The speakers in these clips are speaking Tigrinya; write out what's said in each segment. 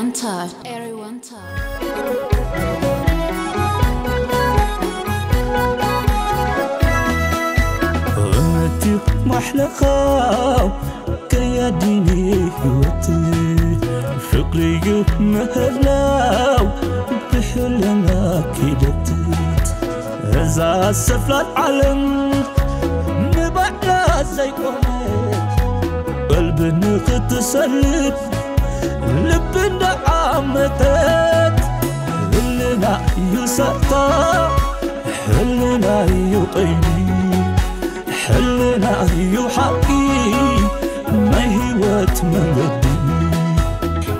Everyone touch. Everyone touch. እምንቲ ማሕለኻው ከያዲኒ ህይወት ፍቕሪዩ ምህላው ብሕልና ኪደት እዛ ሰፍላል ዓለም ንባዕላ ዘይቆመት ቀልቢ ንኽትሰልብ ልቢ እንዳዓመተት ህልና እዩ ሳታ ሕልና እዩ ቀይዲ ሕልና እዩ ሓቂ ናይ ህይወት መንገዲ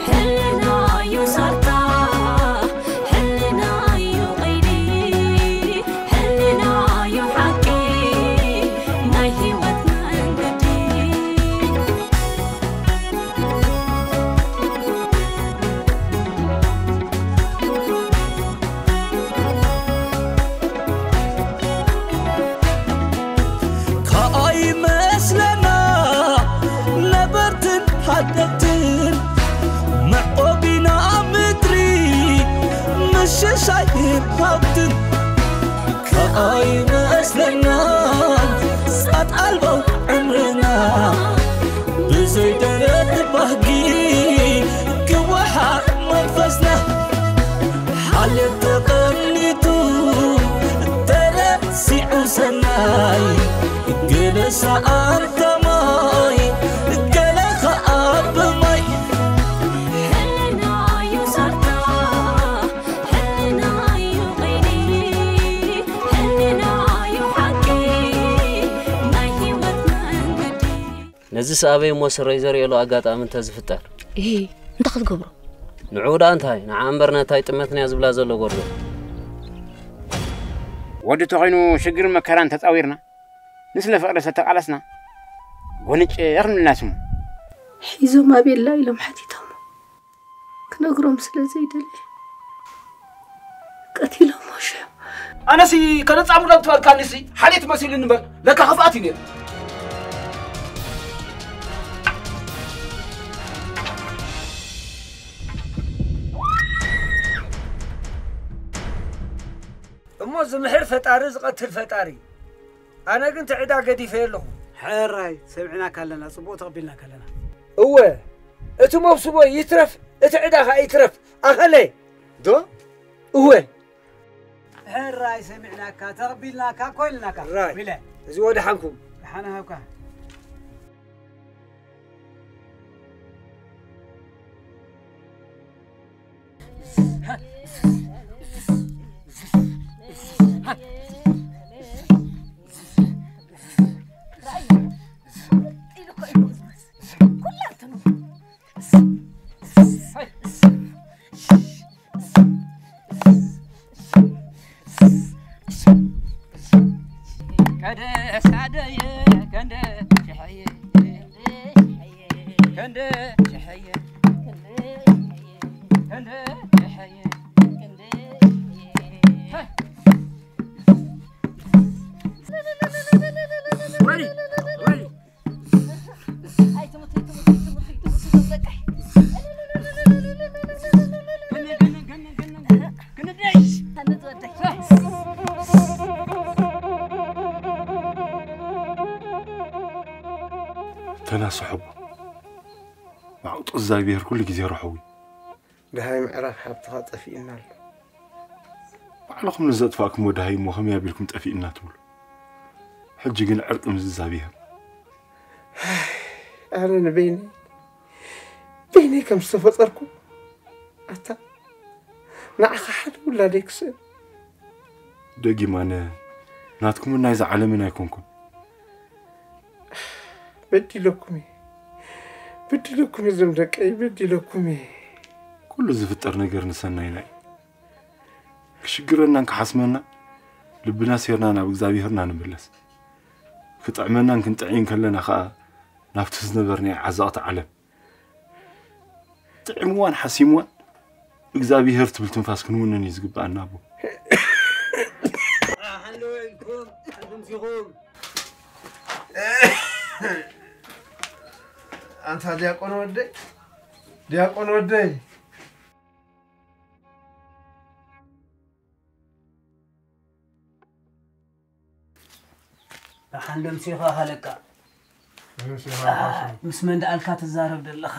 ሕልና እዩ ሳታ ሕልና እዩ ቀይዲ ሕልና እዩ ሓቂ ናይ ህይወት መንገዲ ከኣይመስለና ነበርትን ሃደግትን መዕቆቢና ምድሪ ምሽሻይን ሃብትን ከኣይመስለና ጻት ኣልቦ ዕምርና ብዘይ ደረት ባህጊ ክወሓጥ መንፈስና ሓልዮት ተቐኒቱ ተረሲዑ ሰናይ ገለ ሰኣንታ ማይ ገለ ኸኣ ብማይ ሕልና እዩ ሰርታ ሕልና እዩ ቐይዲ ሕልና እዩ ሓቂ ናይ ህይወት መንገዲ ነዚ ሰኣበይ እሞ ስረይ ዘርእየሉ ኣጋጣሚ እንተዝፍጠር እሂ እንታይ ክትገብሮ ንዕኡ ደኣ እንታይ ንዓ እምበር ነታ ኣይጥመትንያ ዝብላ ዘሎ ጎርዞ ወዲ ተኾይኑ ሽግርን መከራን ተጻዊርና ንስለ ፍቕሪ ዝተቃለስና ጎንጭ ክንብልና ስሙ ሒዞም ኣቤላ ኢሎም ሓቲቶም ክነግሮም ስለ ዘይደሊ ቀቲሎሞ ሽዑ ኣነሲ ከነጻምዶ ትበልካኒሲ ሓልየት መሲሉኒ እምበር ለካ ክፍኣት እዩ ነይሩ እሞ ዝምሕር ፈጣሪ ዝቐትል ፈጣሪ ኣነ ግን ትዕዳ ገዲፈ ኣለኹ ሕራይ ሰሚዕናካ ኣለና ጽቡቕ ተቐቢልናካ ኣለና እወ እቲ መብስቦ ይትረፍ እቲ ዕዳ ኸኣ ይትረፍ ኣኸለ ዶ እወ ሕራይ ሰሚዕናካ ተቐቢልናካ እኮ ኢልናካ ራይ። ሚለ እዚ ወደሓንኩም ደሓና ሃብካ ተናስሐቦ ማዕውጡ እግዚኣብሔር ኩሉ ግዜ ርሑዊ ደሃይ ምዕራፍ ሃብትኻ ጠፊእና ኣሎ ባዕልኹም ንዘጥፋእኩም ወደሃይ እሞ ከመይ ኣቢልኩም ጠፊእና ትብሉ ሕጂ ግን ዕርቂ ምስ እግዚኣብሔር ኣነ ንበይነይ በይነይ ከም ዝተፈጠርኩ ኣታ ንዓኻ ሓደ ውላደይ ክስእን ደጊም ኣነ ናትኩምን ናይዛ ዓለምን ኣይኮንኩን በዲለኩም እየ በዲለኩም እየ ዞም ደቀይ በዲለኩም እየ ኩሉ ዝፍጠር ነገር ንሰናይና እዩ ክሽግረናን ክሓስመና ልብና ሴርና ናብ እግዚኣብሄርና ንምለስ ክጥዕመናን ክንጥዕይን ከለና ከዓ ናብቲ ዝነበርናዮ ዓዘቕቲ ዓለም ጥዕምዋን ሓሲምዋን እግዚኣብሄር ትብል ትንፋስ ክንውንን እዩ ዝግብኣና ኣቦ ኣንታ ዲያቆን ወደይ ዲያቆን ወደይ ሓንደም ሲኻ ሃለቃ። ምስ መን ደኣልካ ትዛረብ ዘለኻ?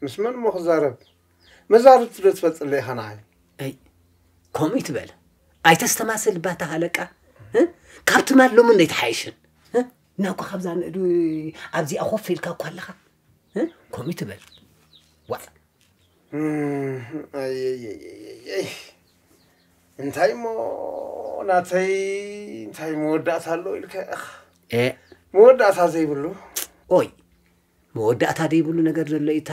ምስ መን እሞ ክዛረብ? መዛርብቲ ዶ ትፈልጥለ ኢኻ ንዓይ? ኣይ፣ ከምኡ ይትበል። ኣይተስተማስል ባታ ሃለቃ። እ? ካብ ትማል ሎሚ እንዴት ሓይሽን? እ? ናኳ ካብዛ ንእዱ ኣብዚኣ ኮፍ ኢልካ እኮ ኣለኻ። እ? ከምኡ ይትበል። ዋ። እም፣ ኣይ፣ ኣይ፣ ኣይ፣ ኣይ፣ ኣይ። እንታይ እሞ ናተይ፣ እንታይ መወዳእታ ኣለዎ ኢልካ ኢኻ? እ? መወዳእታ ዘይብሉ። ኦይ፣ መወዳእታ ዘይብሉ ነገር ዘሎ እዩ እታ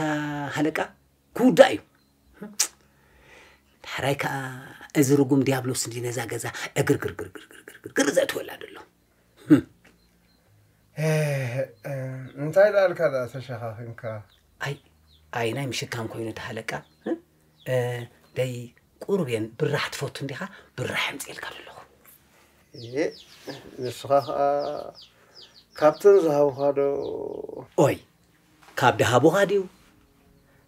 ሃለቃ። ክውዳእ እዩ። ዳሕራይ ከኣ እዚ ርጉም ዲያብሎስ እንዲ ነዛ ገዛ እግርግርግርግርግርግር ዘእትወላ ዘሎ። ህም። እ፣ እ፣ እንታይ ደኣልካ ደኣ ተሸኻኺንካ? ኣይ፣ ኣይ፣ ናይ ምሽካም ኮይኑ ተሃለቃ። እ፣ እ፣ ደይ ቁሩብ እየን ብራሕ ትፈቱ እንዲኻ፣ ብራሕ የምጽኤልካ ዘለኹ። እየ፣ ንስኻ ኸኣ ካብተን ዝሃቡኻ ዶ? ኦይ፣ ካብ ድሃቡኻ ድዩ?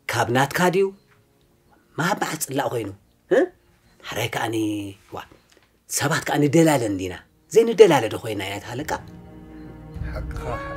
ካብ ናትካ ድዩ? ምሃብ መዓስ ጽላእ ኮይኑ? እ? ሓራይ ከኣኒ፣ ዋ፣ ሰባት ከኣ ንደላለ እንዲና። ዘይንደላለ ዶ ኮይና እያ እታ ሃለቃ? ሓቅኻ፣ ሓቅኻ።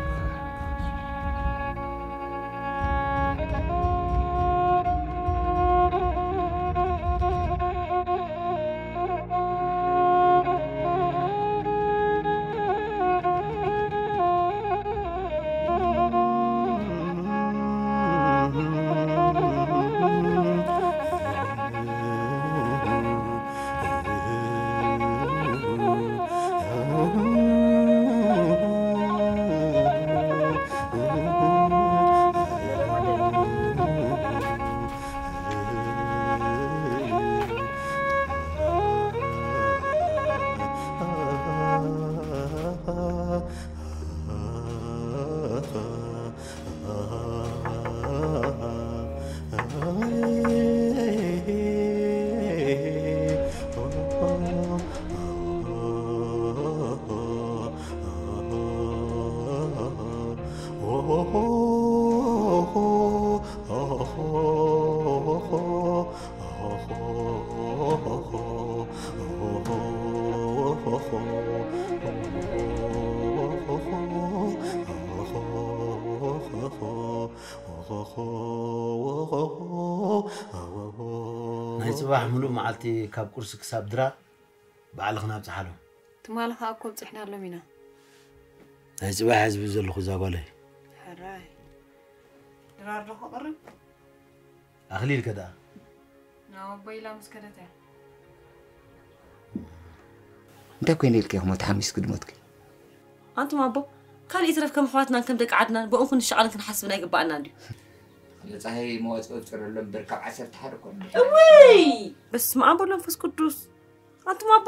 ናይ ጽባሕ ምሉእ መዓልቲ ካብ ቁርሲ ክሳብ ድራር ባዕልኽን ኣብጽሓሎም። ትማሊ ከኣ እኮ ኣብጺሕናሎም ኢና። ናይ ጽባሕ ህዝቢ ዘለኹ እዛ ጓለይ። ሕራይ። ድራር ዶ ክቕርብ? ኣኽሊል ከ ደኣ? ናብ ኣቦይ ኢላ ምስ ከደት እያ። እንታይ ኮይነ ኢልኪ ኢኹም ተሓሚስኪ ድሞትኪ? ኣንቱም ኣቦ፣ ካልእ ይትረፍ ከም ኣሕዋትናን ከም ደቂ ዓድናን ብእኡ ክንሸቐልን ክንሓስብን ኣይግባኣናን ድዩ? ንጻሂ መዋጽኦ ይፍጠረሎም እምበር ካብ ዓሰርተ ሓደ እኮ ንድሕር። እውይ! በስመ ኣብ ወወልድ ወመንፈስ ቅዱስ። ኣንቱም ኣቦ።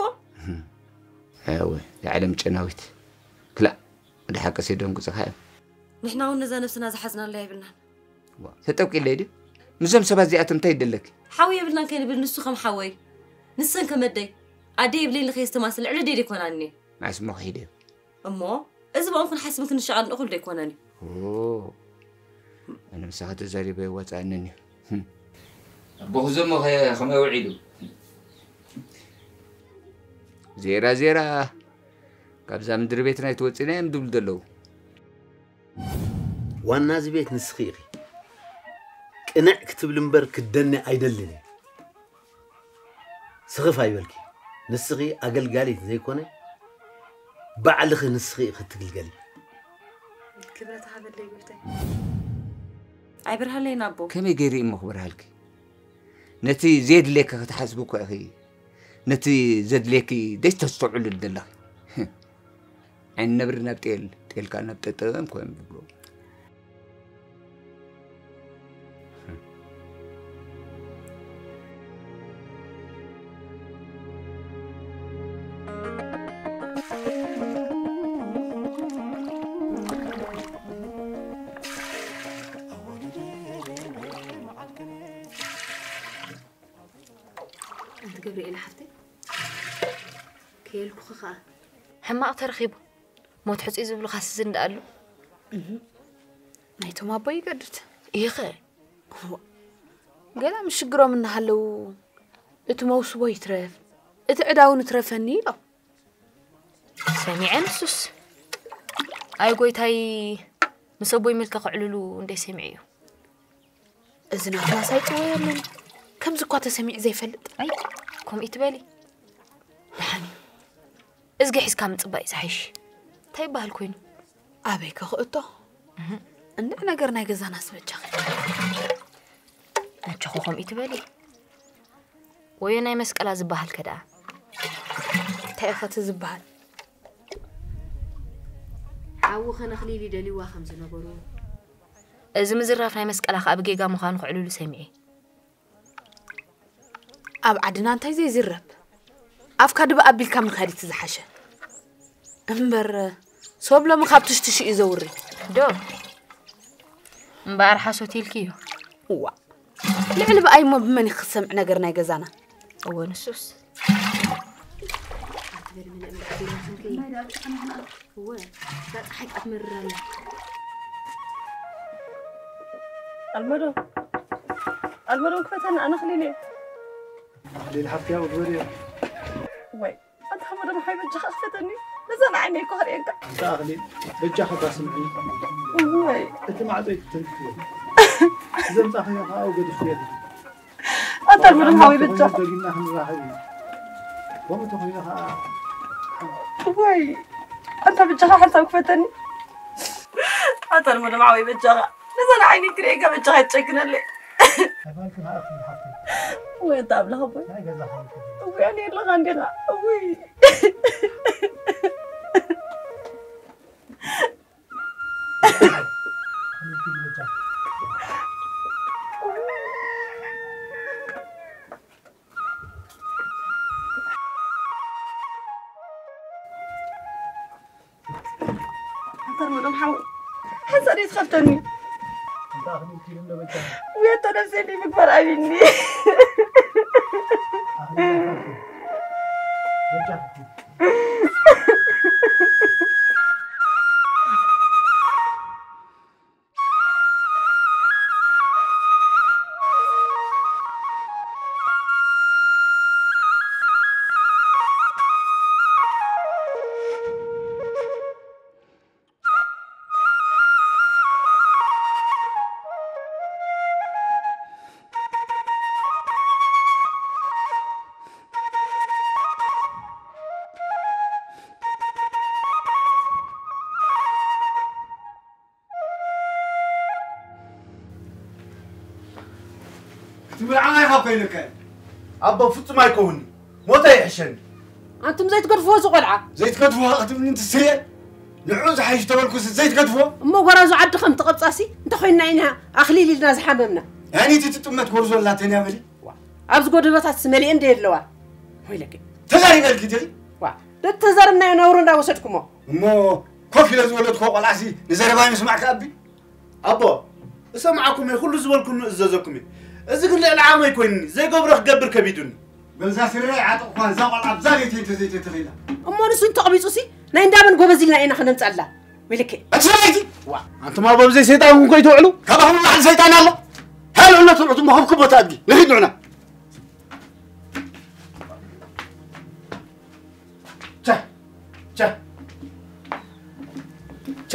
እወ፣ የዓለም ጨናዊት። ክላእ፣ ወደ ሓቂ ሲደንጉጽኻ እዮም። ንሕና እውን ነዛ ነብስና ዝሓዝናላ የብልናን። ዋ፣ ተጠውቂለይ ድዩ? ምስዞም ሰባት እዚኣቶም እንታይ ይደለኪ? ሓው የብልናን ከይንብል ንሱ ከም ሓወይ፣ ንሰን ከም ኣደይ፣ ኣደይ የብለይ ኢለ ከየስተማስል ዕለደይ ደይኮናኒ። መዓስ እሞ ክሒደዮ? እሞ፣ እዚ ብኦም ክንሓስብን ክንሸቐልን እኹል ደይኮነን እዩ። ኦ፣ ኣነ ምሳኻ ተዛሪበ የዋጽኣንን እዩ። ህም። ኣቦ ክዘሞ ኸ-፣ ከመይ ውዒሉ? ዜራ፣ ዜራ፣ ካብዛ ምድሪ ቤትና ኣይትወጽእን እዮም ዝብሉ ዘለዉ። ዋና እዚ ቤት ንስኺ ኢኺ። ቅንዕ ክትብሊ እምበር ክትደኒ ኣይደልን እየ። ስኽፍ ኣይበልኪ። ንስኺ ኣገልጋሊት ዘይኮነ፣ ባዕልኺ ንስኺ ኢኺ ክትግልገሊ። ክብረት ሃበለይ ጎይታይ። ኣይበርሃለይን ኣቦ። ከመይ ገይሩ እሞ ክበርሃልኪ? ነቲ ዘየድልየኪ ክትሓስቢ እኮ ኢኺ። ነቲ ዘድልየኪ ዘይተስተውዕሉ ዘለኺ። ዓይኒ ነብሪ ናብ ጤል፣ ጤል ከኣ ናብ ጠጠም እዮም ዝብሉ። ኣንቲ ገብርኤል ሓፍተይ፣ ከየልኩኺ ኸኣ። ሕማቕ ተረኺቡ። ሞት ሕጹይ ዝብሉኻስ እዚ እንዳኣሉ። እህ። ናይቶም ኣቦ ይገድድ። ኢኸ? እዋ። ገና ምስ ሽግሮም እናሃለዉ፣ እቲ መውስቦ ይትረፍ፣ እቲ ዕዳ እውን ይትረፈኒ ኢሎም። ሰሚዐ ንሱስ። ኣይ ጎይታይ፣ ምስ ኣቦይ ምልከ ከዕልሉ እንደ ሰሚዐ እዩ። እዚ ናትና ሳይጽወ የለን። ከምዚ እኳ ተሰሚዕ ዘይፈልጥ። ኣይ፣ ከምኡ ትበሊ። ደሓን እዩ። እዝጊ ሒዝካ ምጽባይ ዝሓይሽ። እንታይ ይበሃል ኮይኑ? ኣበይ ከኽእቶ? እንድዕ ነገር ናይ ገዛና ስበጃኺ። ነቸኹ ከምኡ ትበሊ። ወዮ ናይ መስቀላ ዝበሃል ከ ደኣ? እንታይ እዩ ኸቲ ዝበሃል? ሓዊ ኸነኽሊል ይደልይዋ ከም ዝነበሩ። እዚ ምዝራፍ ናይ መስቀላ ኸኣ ብጌጋ ምዃኑ ክዕልሉ ሰሚዐ። ኣብ ዓድና እንታይ ዘይዝረብ? ኣፍካ ድባ ኣቢልካ ምኻድ እቲ ዝሓሸ። እምበር፣ ሶብ ሎሚ ካብ ትሽትሽ እዩ ዘውሪ። ዶ? እምበኣር ሓሶት ኢልኪ እዩ። እዋ። ልዕሊ ብኣይ እሞ ብመን እዩ ክሰምዕ ነገር ናይ ገዛና? እወ፣ ንሱስ። እወ፣ እዛ ጸሓይ ከኣ ትመርር ኣላ። ኣልመዶ፣ ኣልመዶ ክፈተና፣ ኣነ ኣኽሊል እየ። ኣኽሊል ሓፍትያ፣ ውድወድ እየ። ወይ፣ ኣንታ ኣልመዶ፣ ንሓይ በጃኻ ክፈተኒ። ነዛ ንዓይነይ እኮ ክርእየካ። ኣንታ ኣኽሊል፣ በጃኻ እባ ስምዕኒ። ወይ። እቲ ማዕጾ ኣይትተንክፍዮ። ዘምጻኽዮ ከኣ ገዲፍክዮ። ኣታ ኣልመዶ ሓወይ በጃኻ። ደጊምና ክንራኸብ ኢና። ከምኡ ተኾይኑ ኸዓ ወይ ኣንታ በጃኻ ሓንሳብ ክፈተኒ። ኣታ ኣልመዶ ሓወይ በጃኻ። ነዛ ንዓይኒ ክርእየካ በጃኻ ኣይትጨክነለይ። ኣይፋልክን ኣኽሊ ሓፍተይ። ወይ ኣታ ኣምላኽ ኣቦይ። ናይ ገዛ ሓውቲ። ወይ ኣነ የለኻ እንዴኻ። ወይ። ኣንታ ኣልመዶ ሓወይ፣ ሓንሳእ ደይ ትኸፍተኒ። ውያቶ ነብሰይ ደይ ምግባር ኣቢኒ። ክትምርዓና ኢኻ ኮይንከ? ኣቦ፣ ፍጹም ኣይከውንን'ዩ። ሞተ ይሕሸኒ። ኣንቱም ዘይትገድፍዎ እዚ ቆልዓ። ዘይትገድፍዎ ክትብልኒ ትስርየ? ንዕኡ ዝሓይሽ ተበልኩስ ዘይትገድፍዎ? እሞ ጓራዙ ዓዲ ከም ትቐብጻሲ እንተ ኮይንና ኢና ኣኽሊል ኢልና ዝሓመምና። ያኒት እቲ ጥመት ጎርዞ ኣላተን እያ በሊ። ዋ፣ ኣብዚ ጎደበታትስ መሊኤን ደየ ኣለዋ? ወይለኪ። ተዛሪበልኪ ዲኺ? ዋ፣ ደቲ ተዛረብናዮ ነውሪ እንዳወሰድኩሞ። እሞ ኮፍ ኢለ ዝወለድክዎ ቆልዓሲ ንዘረባይ ምስማዕ ከኣቢ? ኣቦ፣ እሰምዓኩም እየ፣ ኩሉ ዝበልኩም እዘዘኩም እየ። እዚ ግን ልዕሊ ዓቕመይ ኮይኑኒ፣ ዘይገብሮ ክገብር ከቢዱኒ። በዛ ስረይ ዓጥቕኳ፣ እዛ ቆልዓ ኣብዛ ቤተይ እንተዘይተተኺላ። እሞ ንሱ እንተቐቢጹሲ፣ ናይ እንዳመን ጎበዝ ኢልና ኢና ክነምጻላ? ወይለከ። ኣቲ ሰበይቲ! ዋ። ኣንቱም ኣቦ ብዘይ ሰይጣንኩም ከይትውዕሉ? ካባኹም ላዕሊ ሰይጣን ኣሎ? ሃልዑ ነቲ ንዑት እሞ ከብክቦ ተኣድጊ። ንኺድ ንዑና። ቻ፣ ቻ፣ ቻ።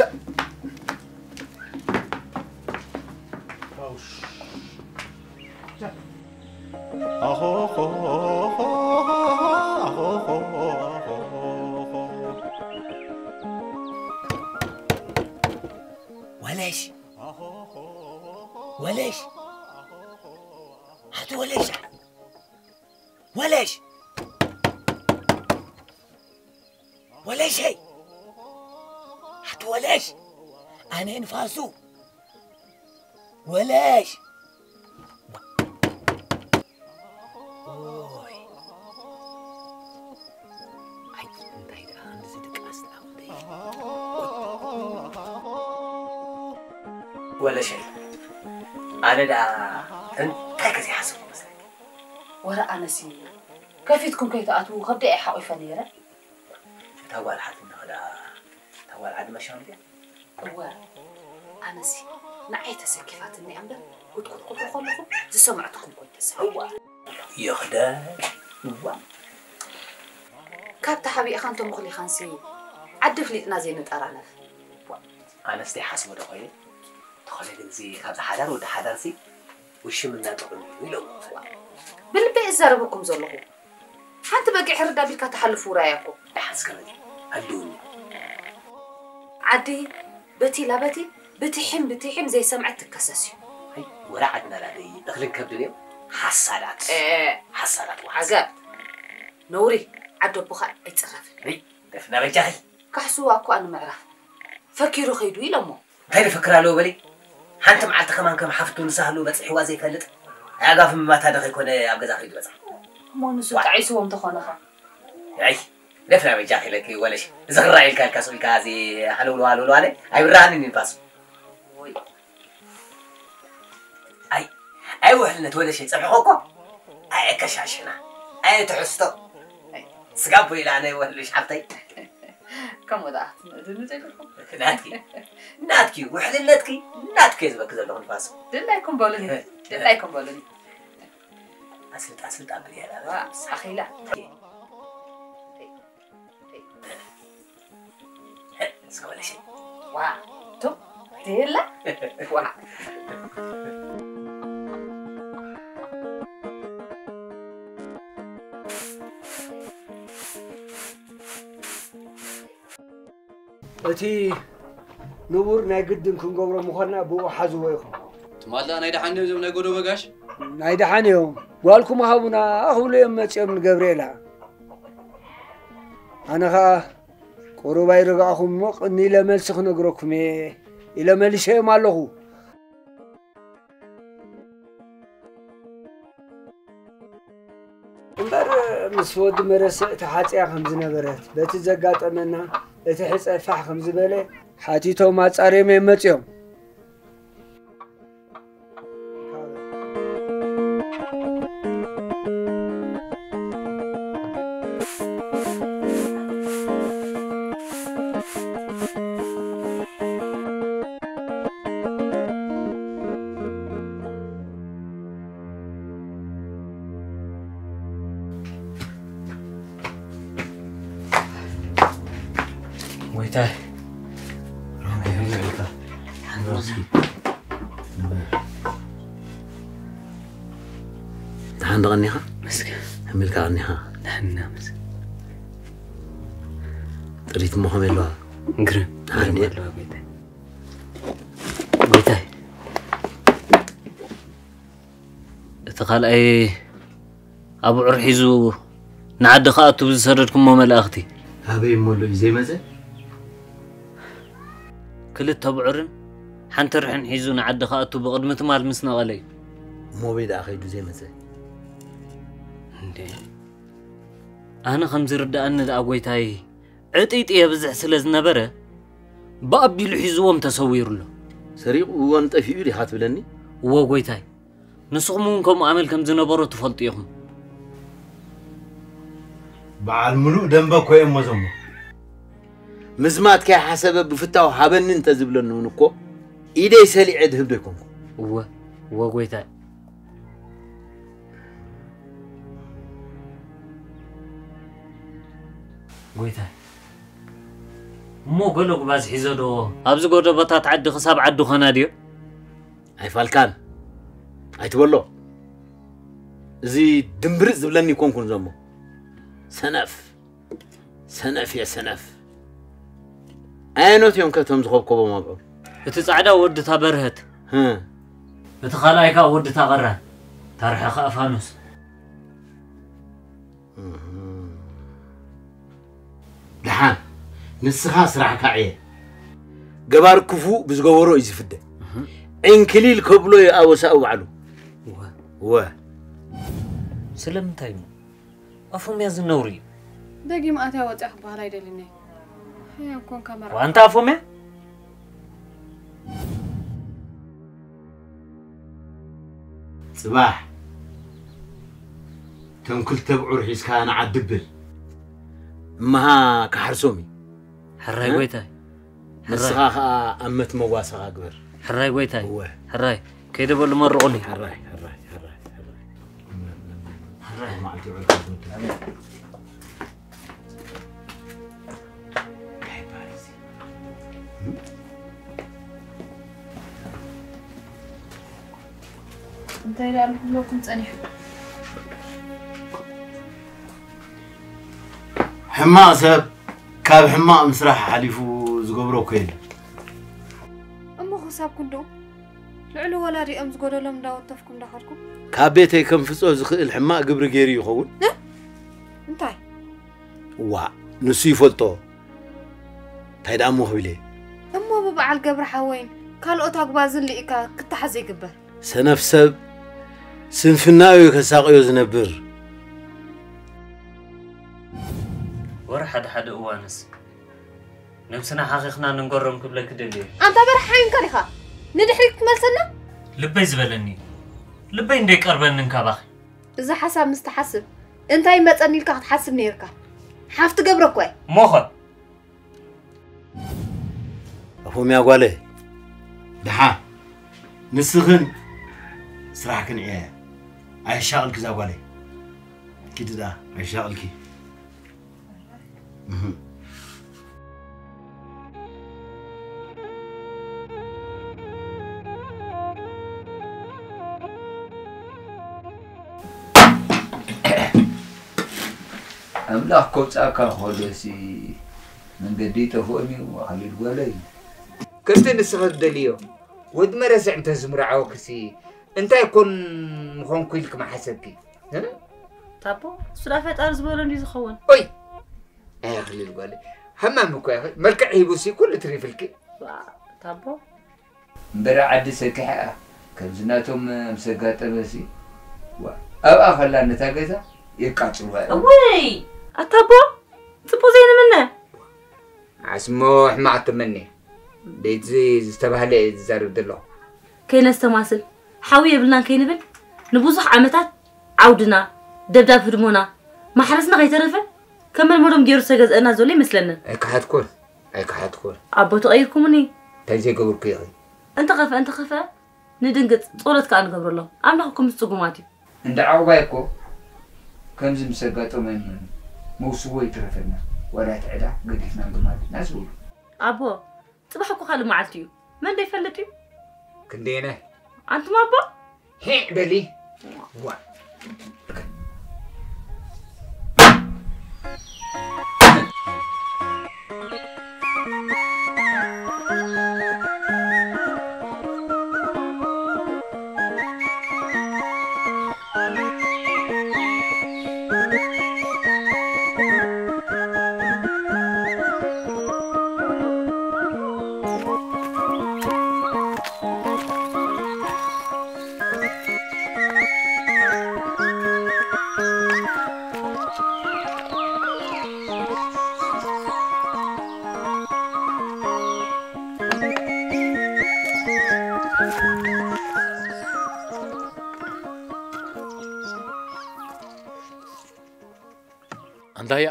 ወለሽ፣ ወለሽ፣ ኣቲ ወለሽ፣ ወለሽ፣ ወለሸይ፣ ኣቲ ወለሽ፣ ኣነ ንፋሱ፣ ወለሽ። ኦይ። ኣይ፣ እንታይ ደኣ፣ እንደዚ ድቃስ ደኣ፣ ወደይ። ወለሸይ፣ ኣነ ደኣ እንታይ ከ ዘይሓሰብኩ መስለኪ? ወረ ኣነሲ፣ ከፊትኩም ከይትኣትዉ ከብደይ ኣይሓቑፈ ነይረ። እታ ጓል ሓትኒ ኸ ደኣ፣ እታ ጓል ዓዲ መሻም ድያ? እወ፣ ኣነሲ ንዓይ ተሰኪፋትኒ እያ እምበር፣ ጉጥጉጥ ክብሉ ከለኹ ዝሰምዐትኩም ኮይነ ተሰሚዑ። እዋ። ይኽደን። እዋ። ካብ ተሓቢእኻን ተመኹሊኻንሲ ዓዲ ፍሊጥና ዘይንጠራነፍ። እዋ። ኣነስ ዘይሓስቦ ዶ ኮይነ? ተኾነ ግን እዚ ካብዚ ሓዳር ወዲ ሓዳርሲ ውሽምና ጥዑም እዩ ኢሎም። ብልበይ እዛረበኩም ዘለኹ። ሓንቲ በጊዕ ሕርድ ኣቢልካ ትሓልፉ ውራይ እኮ። ደሓን እስከ በሊ፣ ኣልውኒ። ዓዲ በቲ ላበቲ ብትሒም ብትሒም ዘይሰምዐት ትከሰስ እዩ። ኣይ፣ ወረ ዓድና ላደይ እኽልን ከብድን እዮም። ሓሳዳት። ኤ፣ ሓሳዳት ዋት። ዓገብ። ነውሪ፣ ዓዲ ኣቦኻ ኣይጽረፍን። ኣይ፣ ደፍና በጃኺ። ካሕስዋ እኮ ኣነ ምዕራፍ ፈኪሩ ኸይዱ ኢሎሞ። እንታይ ደፈክር ኣለዎ በሊ? ሓንቲ መዓልቲ ከማን ከም ሓፍቱ ንሳህሉ በጺሕዋ ዘይፈልጥ? ኣዕጋፊ ምማታ ዶ ከይኮነ ኣብ ገዛ ከይዱ በጽሓ? እሞ ንሱ ዋ። ጣዒስዎም ተኾነ ኸ? ኣይ፣ ደፍና በጃኺ ኢለኪ ወለሽ። እዚ ክረኣይ ኢልካ ኢልካ ስቕ ኢልካ እዚ ሃለውሎ ሃለውሎ ኣለ ኣይብርሃንን እዩ ንፋስ። ወይ። ኣይ፣ ኣይ ውሕልነት ወለሽ ጸብሕኾ እኮ። ኣይ ከሻሽና። ኣይ ትሕስቶ። ኣይ። ስጋ ቦ ኢላ ኣነ ወለሽ ሓፍተይ። ከምኡ ደኣ ክትምእድኒ ጀግርኩም። ናትኪ። ናትኪ፣ ውሕልነትኪ፣ ናትኪ እየ ዝበኪ ዘለኹ ንፋስ። ድላይኩም በሉኒ። ድላይኩም በሉኒ። ኣስልጣ፣ ኣስልጣ ብልያ ላ። ዋ፣ ኣኺላ። እስከ በለሽ። ዋ፣ ቱ፣ ትህላ? ዋ። እቲ ንቡር ናይ ግድን ክንገብሮ ምኾንና ብኡ ሓዝዎ ኢኹም። ትማል ደኣ ናይ ደሓን ድዮም እዞም ናይ ጎዶ በጋሽ? ናይ ደሓን እዮም። ጓልኩም ሃቡና ክብሉ እዮም መጺኦም ንገብርኤላ። ኣነ ኸኣ ቁሩብ ኣይረጋእኹም እሞ ቅኒ ኢለ መልሲ ክነግረኩም እየ ኢለ መሊሰዮም ኣለኹ። እምበር ምስ ወዲ መረስዕ ተሓጽያ ከም ዝነበረት፣ በቲ ዘጋጠመና እቲ ሕጸ ፋሕ ከም ዝበለ ሓቲቶም ኣጻርዮም እዮም መጺኦም። ጎይታይ። ደሓን ዶ ቀኒኻ? መስገን። ሕምልካ ቀኒኻ? ደሕና መስገን። ጥሪት እሞ ከመይ ኣለዋ? ግርም። ደሓን ግርም ድየ? ኣለዋ ጎይታይ። ጎይታይ። እቲ ካልኣይ ኣብዑር ሒዙ ንዓዲ ክኣቱ ብዝሰደድኩሞ መላእኽቲ። ኣበይ እሞ ኣሎ እዩ ዘይመጸ? ክልተ ኣብዑርን ሓንቲ ርሕን ሒዙ ንዓዲ ክኣቱ ብቕድሚ ትማል ምስ ነቐለ እዩ። እሞ ኣበይ ደኣ ከይዱ ዘይመጸ? እንዴ፣ ኣነ ከም ዝርድኣኒ ደኣ ጎይታይ፣ ዕጥይጥ የብዝሕ ስለ ዝነበረ፣ ብኣቢሉ ሒዝዎም ተሰዊሩ ኣሎ። ሰሪቑዎም ጠፊኡ ዲኻ ትብለኒ? እወ ጎይታይ፣ ንስኹም እውን ከምኡ ኣመል ከም ዝነበሮ ትፈልጡ ኢኹም። በዓል ምሉእ ደንበ እኮ እዮም እሞ ዘሞ። ምዝማት ከይሓሰበ ብፍታው ሃበኒ እንተ ዝብለኒ እውን እኮ ኢደይ ሰሊዐ ድህብ ዶ ኣይኮንኩ? እወ፣ እወ ጎይታይ። ጎይታይ፣ እሞ ገለ ጉባዝ ሒዘ ዶ ኣብዚ ጎደቦታት ዓዲ ክሳብ ዓዲ ኾና ድዮ? ኣይፋልካን። ኣይትበሎ። እዚ ድምብርጽ ዝብለኒ ኣይኮንኩን ዘሞ። ሰነፍ። ሰነፍ እየ ሰነፍ። ኣየኖት እዮም ከቶም ዝኸብከቦም ኣብኦም? እቲ ጻዕዳ ወዲ እታ በርሀት። ህም። እቲ ካልኣይ ከኣ ወዲ እታ ቐራን። እታ ርሕኻ ፋኑስ። እህም። ደሓን፣ ንስኻ ስራሕካ ዕየ። ገባር ክፉእ ብዝገበሮ እዩ ዝፍደ። እህም። ዕንክሊል ከብሎ እዩ ኣበሳኡ ባዕሉ። እወ። እወ። ስለምንታይ እሞ? ኣፎምያ ዝነውሪ እዩ። ደጊም ኣትያ ወጽያ ክበሃል ኣይደልን እየ። ሕያው ኮንካ መርዓ። ዋንታ ኣፎምያ? ጽባሕ እቶም ክልተ ብዑር ሒዝካ ንዓዲ ብል። እመሃ ክሓርሶም እዩ። ሕራይ እ? ጎይታይ። ንስኻ ሕራይ። ኸኣ ኣብ መትመዋስኻ ግበር። ሕራይ ጎይታይ። እወ። ሕራይ። ከይደ በሉ መርቑኒ። ሕራይ፣ ሕራይ፣ ሕራይ፣ ሕራይ። ሕራይ። መዓልቲ ውዕል ክትወድእ። ኣሜን። እንታይ ይበሃል እዚ? እንታይ ደኣ ክብለኩም ጸኒሑ? ሕማቕ ሰብ ካብ ሕማቕ ምስራሕ ሓሊፉ ዝገብሮ እኮ የለን። እሞ ክሳብ ክንድኡ ልዕሊ ወላዲኦም ዝጎደሎም እንዳወተፍኩም እንዳኸድኩም? ካብ ቤተይ ከምፍጾ ዝኽእል ሕማቕ ግብሪ ገይሩ ይኸውን? እ? እንታይ? ዋ፣ ንሱ ይፈልጦ። እንታይ ደኣ እሞ ክብል እየ? እሞ ብበዓል ገብረ ሓወይን ካልኦት ኣጉባዝን ልኢካ ክተሓዝ ይግበር። ሰነፍ ሰብ ስንፍናኡ እዩ ከሳቕዮ ዝነብር። ወረ ሓደ ሓደ እዋንስ ነብስና ሓኺኽና ንንገሮም ክብለኪ ደልየ። ኣንታ በርሓ ሓይንካ ዲኻ ንድሕሪት ክትመልሰና? ልበይ ዝበለኒ፣ ልበይ እንደይቀርበኒ እንካባኺ። እዚ ሓሳብ ምስ ትሓስብ እንታይ መጸኒ ኢልካ ክትሓስብ ነይርካ። ሓፍቲ ገብረ እኮ እየ። እሞኸ? ኣፎምያ ጓለ፣ ደሓ ንስኽን ስራሕክን ዕያያ። ኣየሻቕልኪ እዛ ጓለይ። ኪዲ ደኣ፣ ኣየሻቕልኪ። እህ። ኣምላኽ ከውጻእካ ከሎሲ መንገዲ ጠፍኦም እዩ፣ ኣኽሊል ጓለይ። ከምቲ ንስኺ ትደልዮ ወዲ መረስዕ እንተዝምርዓወክሲ እንታይ ኮን ምኾንኩ ኢልኪ ምሓሰብኪ? እ? ታቦ፣ እሱ ደኣ ፈጣሪ ዝበሎ እንድዩ ዝኸውን። ኦይ! ኣይ ኣኽሊል ጓለይ፣ ሃማም እኮ ኢኺ። መልክዕ ሂቡሲ ኩሉ ትሪፍልኪ። ዋ፣ ታቦ። እምበር ዓዲ ሰኪሓ ከምዚ ናቶም ምስ ኣጋጠመሲ፣ ዋ፣ ኣብኣ ከላ ነታ ገዛ የቃጽልዋ እዮም። እውይ! ኣታቦ፣ ጽቡቕ ዘይንምነ። ዓስሞ ሕማቕ ትመኒ። ደይዚ ዝተባህለ እየ ዝዛረብ ዘለኹ። ከይነስተማስል፣ ሓዊ የብልናን ከይንብል፣ ንብዙሕ ዓመታት ዓውድና፣ ደብዳብ ህድሞና፣ ማሕረስና ከይተረፈ፣ ከም መልመዶም ገይሩ ዝተገዝአና ዘሎ ይመስለንን። ኣይከሓድኩን፣ ኣይከሓድኩን። ኣቦ ተቐይርኩምኒ። እንታይ ዘይገበርኩ ኢኺ? እንተኸፍአ፣ እንተኸፍአ፣ ንድንግጽ፣ ጸሎት ከኣ ንገብረሎም። ኣምላኽ እኮ ምስ ጽጉማት እዩ። እንዳ ዓቑባይ እኮ ከምዚ ምስ ኣጋጠሞም እዮም መውስቦ ይትረፈና፣ ዋላ እቲ ዕዳ ገዲፍና ንግማት ኢና ዝብሉ። ኣቦ፣ ጽባሕ እኮ ካልእ መዓልቲ እዩ። መን ዶ ይፈልጥ እዩ? ክንደየናይ? ኣንቱም ኣቦ? ሄዕ በሊ። ዋ። ኣንታያ፣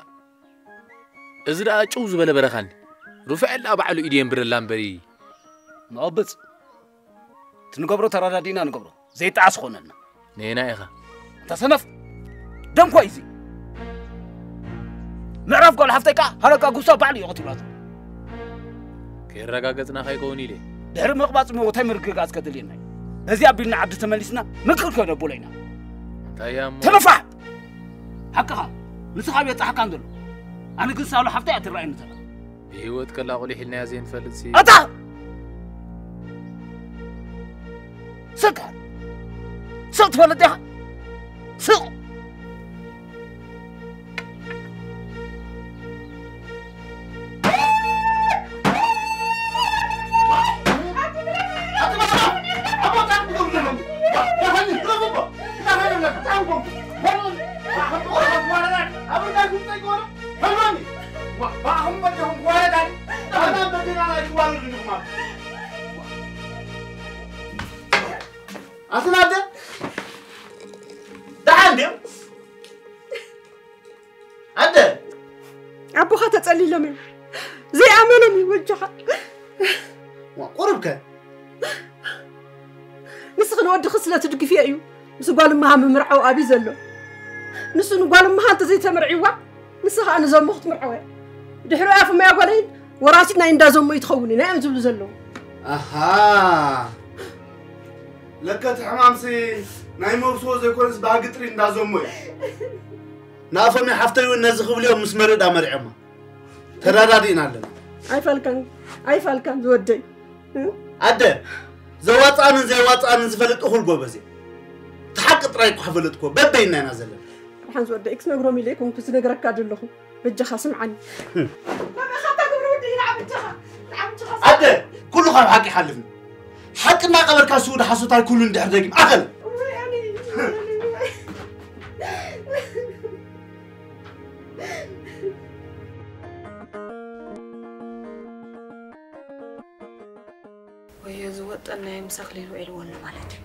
እዚ ደኣ ጭው ዝበለ በረኻኒ። ሩፋኤል ደኣ ባዕሉ ኢዱ የንብረላ እምበሪ። መቐብጽ፣ እቲ ንገብሮ ተረዳዲእና ንገብሮ። ዘይጠዓስ ኾነልና። ነየና ኢኻ? ኣንታ ሰነፍ! ደንኳ እዩ እዚ። ምዕራፍ ጓል ሓፍተይ ከኣ ሃለቃ ጉሳ ባዕሉ እዩ ቀቲላቶ። ከየረጋገጽና ከይከውን ኢለ። ድሕሪ ምቕባጽ እሞ እንታይ ምርግጋጽ ከድልየና እዩ? በዚ ኣቢልና ዓዲ ተመሊስና ምክር ከነብሎ ኢና። እንታይ እያ እሞ? ተነፋሕ! ሓቅኻ፣ ንስኻ ኣብ የብጽሓካን ዘሎ። ኣነ ግን ሳሉ ሓፍተይ እያ ትረኣየኒ ዘላ። ብህይወት ከላ ቁሊሕ ኢልናያ ዘይንፈልጥ ሲ ኣታ! ስቅ! ስቅ ትፈልጥ ዲኻ? ስቅ! ኣስናደ ደሓን ድዮም? ኣደ ኣቦኻ ተጸሊሎም እዮም። ዘይኣመኖም እዩ ወጃኻ። ዋ፣ ቁሩብ ከ? ንስኺ ንወድኺ ስለ ትድግፍዮ እዩ ምስ ጓል እምሃ ምምርዓው ኣብዩ ዘሎ። ንሱ ንጓል እምሃ እንተዘይተመርዒዋ ንስኻ ንዘሞ ክትምርዓው እያ። ድሕሪኡ ኣፉመያ ጓለይን ወራሲት ናይ እንዳ ዘሞ እዩ ትኸውን እዩ ናይ እዮም ዝብሉ ዘለዉ። ኣሃ። ለከ እቲ ሕማምሲ ናይ መብስዎ ዘይኮነስ ባህጊ ጥሪ እንዳዘሞ እዩ። ንኣፎም ሓፍተይ እውን ነዚ ክብልዮም ምስ መርዳ መሪዖማ። ተረዳዲእና ኣለና። ኣይፋልካን፣ ኣይፋልካን ዝወደይ። እ? ኣደ፣ ዘዋፅኣንን ዘይዋፅኣንን ዝፈልጥ እኹል ጎበዝ እየ። እቲ ሓቂ ጥራይ እኳ ፈለጥኩዎ፣ በበይና ኢና ዘለና። ሓንዚ ወደይ፣ ክነግሮም ኢለ ኣይኮንኩ ዝነግረካ ዘለኹ። በጃኻ ስምዓኒ። በቃ፣ ካብታ ግብሪ ውድእ ኢላ ዓብድኻ፣ ዓብድኻ። ኣደ፣ ኩሉ ካብ ሓቂ ይሓልፍ። ሓቂ እናቐበርካ ስውድ ሓሶት ኣይኩሉን ድሕር ደጊም። ኣኸል! እዋይ፣ ኣነ፣ ወዮ፣ ዝወጠናዮ ምስ ኣኽሊል ውዒልዎ ኣሎ ማለት እዩ።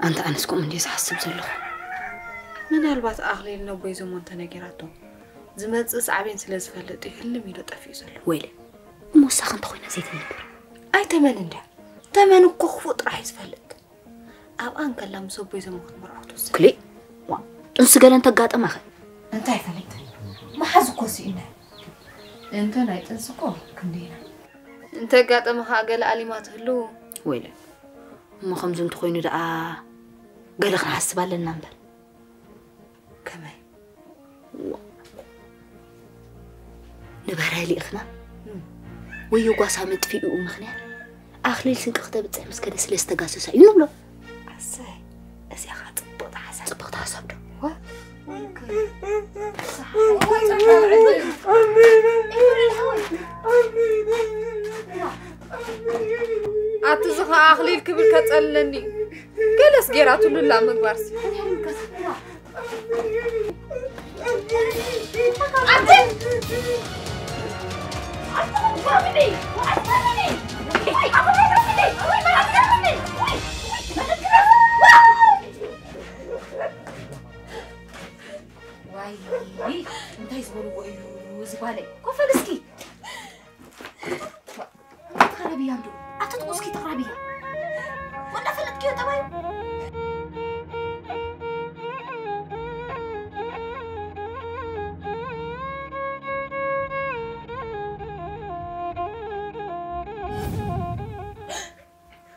ኣንታ ኣነስ ከምኡ እንድየ ዝሓስብ ዘለኹ። ምናልባት ኣኽሊል ነቦይ ዘሞ እንተነጊራቶ፣ ዝመጽእ ሳዕቤን ስለ ዝፈልጥ እዩ ህልም ኢሉ ጠፊኡ ዘሎ። ወይለ፣ እሞ ንሳኸ እንተኾይና ዘይትነግር? ኣይተመን እንድያ። ተመን እኮ ክፉእ ጥራሕ እዩ ዝፈልጥ። ኣብኣ እንከላ ምስ ኣቦይ ዘሞ ክትምርዖ ክትውስን። ክሊ፣ ዋ፣ ጥንሲ ገለ እንተጋጠማኸ? እንታይ ፈሊጠ? መሓዝ እኮ ስኢነ። እንተ ናይ ጥንሲ እኮ ክንደይና። እንተ ኣጋጠመ ኸኣ ገለ ኣሊማ ትህሉ። ወይለ፣ እሞ ከምዚ እንተኾይኑ ደኣ ገለ ክንሓስብ ኣለና እምበር። ከመይ? ዋ። ንበረ ልኢኽና? እም። ወዮ ጓሳ መጥፊኡ ምኽንያት ኣኽሊል ስንቂ ክተብጽሕ ምስ ከደ ስለ ዝተጋሰሳ እዩ ንብሎ። ኣሰይ፣ እዚኣ ኸኣ ጽብቕቲ ሓሳብ። ጽብቕቲ ሓሳብ ዶ? ዋ። ኣቲ እዚ ኸኣ ኣኽሊል ክብል ከጸልለኒ። ገለስ ጌራትሉ ኣላ ምግባርሲ። ዋይ፣ እንታይ ዝበልዎ እዩ እዚ ጓለይ? ኮፈል እስኪ። ተቕረብያ እንዶ። ኣትጥቑ እስኪ ተቕረብያ። ወላ ፈለጥክዮ ጠባዩ?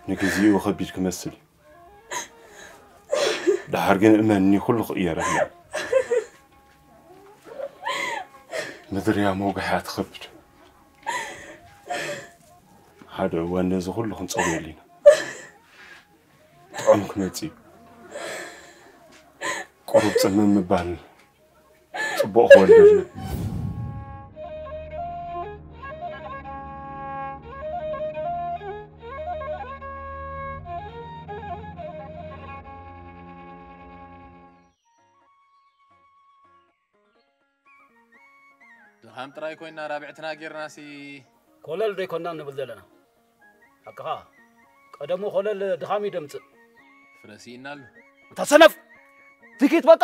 ንግዜኡ ከቢድ ክመስል እዩ። ደሓር ግን እመንኒ፣ ኩሉ ክቕየረልና። ምድር እያ መውግሕ እያ ትኸብድ። ሓደ እዋን ነዚ ኩሉ ክንጸውየሉ ኢና። ጥዑም ክመጽእ እዩ። ቁሩብ ጽምም ምባል ጽቡቕ ክወልደልና። ድኻም ጥራይ ኮይና ራብዕትና ጌርናሲ። ኮለል ዘይኮና ንብል ዘለና። ሓቅኻ፣ ቀደሙ ኮለል ድኻም እዩ ደምጽእ። ፍረ ስኢና ኣሎ። እታ ሰነፍ! ትኪት በቃ!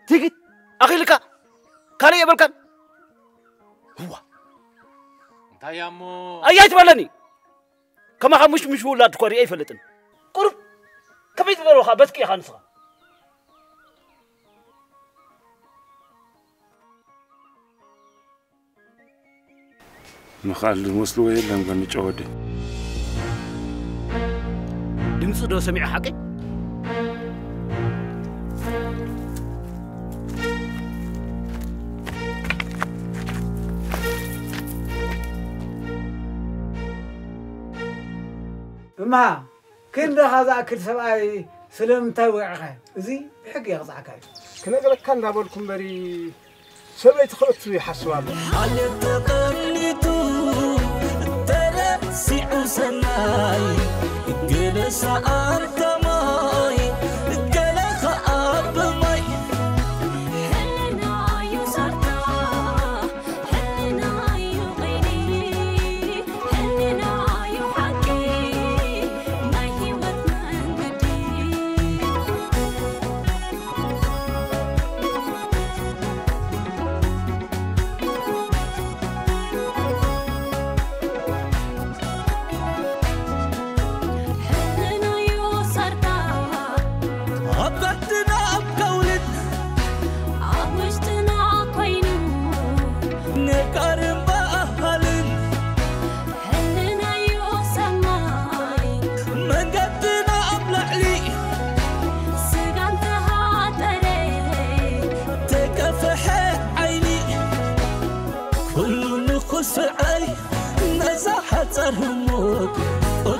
ትኪት! ኣኺልካ! ካልእ የብልካን! ህዋ! እንታይ እያ እሞ? ኣያይ ትበለኒ! ከማኻ ሙሽሙሽ ውላድ እኮ ሪኤ ኣይፈልጥን። ቁሩብ ከመይ ዝበልኻ በትኪ ኢኻ ንስኻ። ምኽኣል ዝመስልዎ የለን፣ ጎንጨ ወደይ። ድምፂ ዶ ሰሚዑ ሓቀይ? እማ፣ ክንድኻ ዝኣክል ሰብኣይ ስለምንታይ ወቂዕኻዮ? እዚ ብሕጊ የቕጽዓካ እዩ። ክነግረካ እንዳበልኩ እምበሪ፣ ሰበይቲ ከእቱ ይሓስብ ኣሎ። ዓለም ተቐኒቱ ተረሲዑ ሰናይ፣ ገለ ሰኣን ከማይ፣ ገለ ኸኣ ብማይ። ሕልና እዩ ሰርታ፣ ሕልና እዩ ቐይዲ፣ ሕልና እዩ ሓቂ ናይ ህይወት መንገዲ።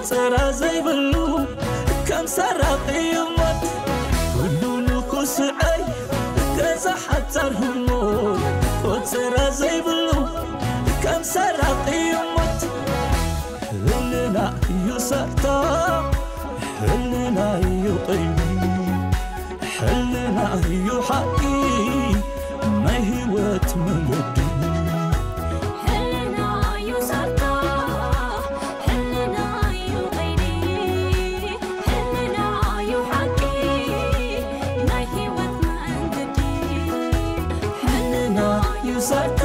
ቆጸራ ዘይብሉ ከም ሰራቒ ሞት፣ ኩሉ ንኹስዐይ ገዛ ሓጻር ህሞት። ቆጸራ ዘይብሉ ከም ሰራቒ ሞት፣ ህልና እዩ ሰርታ፣ ህልና እዩ ቀይዲ፣ ህልና እዩ ሓቂ ናይ ህይወት መንገዲ። ህልና እዩ ሰርታ፣ ህልና እዩ ቀይዲ፣ ህልና እዩ ሓቂ ናይ ህይወት መንገዲ። ህልና እዩ ሰርታ፣